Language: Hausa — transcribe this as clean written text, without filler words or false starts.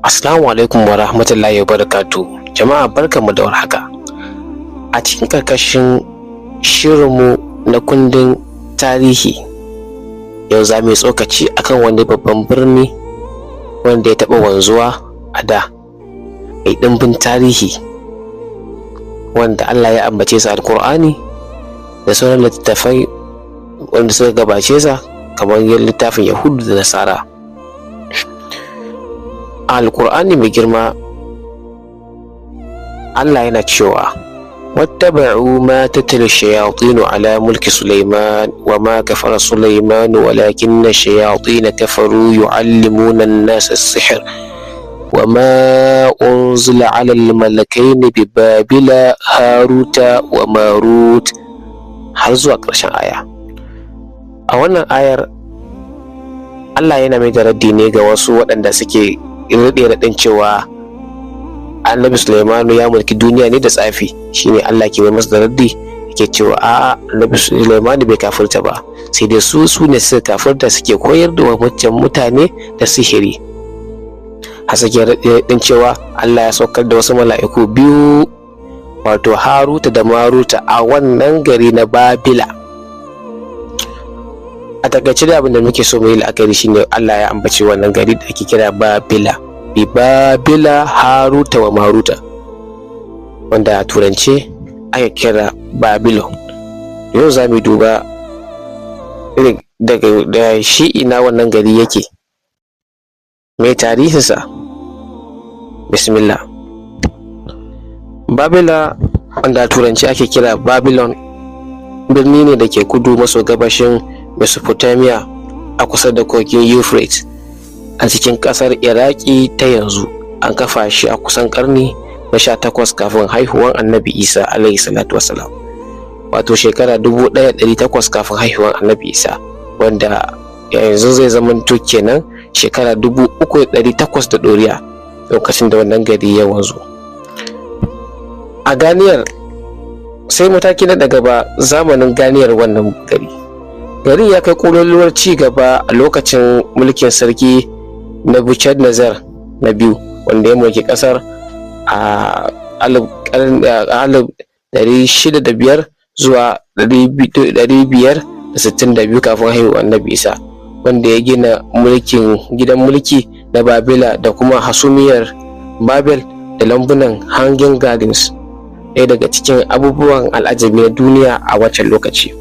Assalamu alaikum wa rahmatullahi wa barakatuh. Jama'a, barkanmu da warhaka. A cikin karkashin shirinmu na kundin tarihi, yau za mu yi tsokaci akan wani babban birni wanda ya taɓa wanzuwa a da, mai ɗimbin tarihi, wanda Allah ya ambace sa Alƙur'ani da sauran littattafai wanda suka gabace sa, kamar littafin Yahudu da Nasara. A Alƙur'ani mai girma, Allah yana cewa: واتبعوا ما تتلو الشياطين على ملك سليمان وما كفر سليمان ولكن الشياطين كفروا يعلمون الناس السحر وما أنزل على الملكين ببابل هاروت وماروت، har zuwa ƙarshen aya. A wannan ayar, Allah yana mai da raddi ne ga wasu waɗanda suke raɗe raɗin cewa Annabi Sulaimanu ya mulki duniya ne da tsafi. Shine Allah ke mai masa da raddi, yake cewa a'a, Annabi Sulaimanu bai kafirta ba, sai dai su su ne suka kafirta, suke koyar da mutane da sihiri, har suke raɗin cewa Allah ya saukar da wasu mala'iku biyu, wato Haruta da Maruta, a wannan gari na Babila. A takaice da abin da muke so mu yi la'akari shine Allah ya ambaci wannan gari da ake kira Babila, bi Babila Haruta wa Maruta, wanda a Turance aka kira Babylon. Yau za mu duba daga da shi ina wannan gari yake, mai tarihinsa. Bismillah. Babila, wanda a Turanci ake kira Babylon, birni ne da ke kudu maso gabashin Mesopotamia, a kusa da kogin Euphrates, a cikin ƙasar Iraki ta yanzu. An kafa shi a kusan ƙarni na 18 kafin haihuwan Annabi Isa alaihi salatu wasalam, wato shekara 1800 kafin haihuwan Annabi Isa, wanda yanzu zai zamanto kenan shekara 3800 da ɗoriya lokacin da wannan gari ya wanzu. A ganiyar sai mataki na daga ba zamanin ganiyar wannan gari, garin ya kai ƙololuwar ci gaba a lokacin mulkin Sarki Nebuchadnezzar na biyu, wanda ya mulki ƙasar a 605 zuwa 562 kafin haihuwar Annabi Isa, wanda ya gina mulkin gidan mulki na Babila da kuma hasumiyar Babel da lambunan Hanging Gardens, ɗaya daga cikin abubuwan al'ajabi na duniya a wancan lokaci.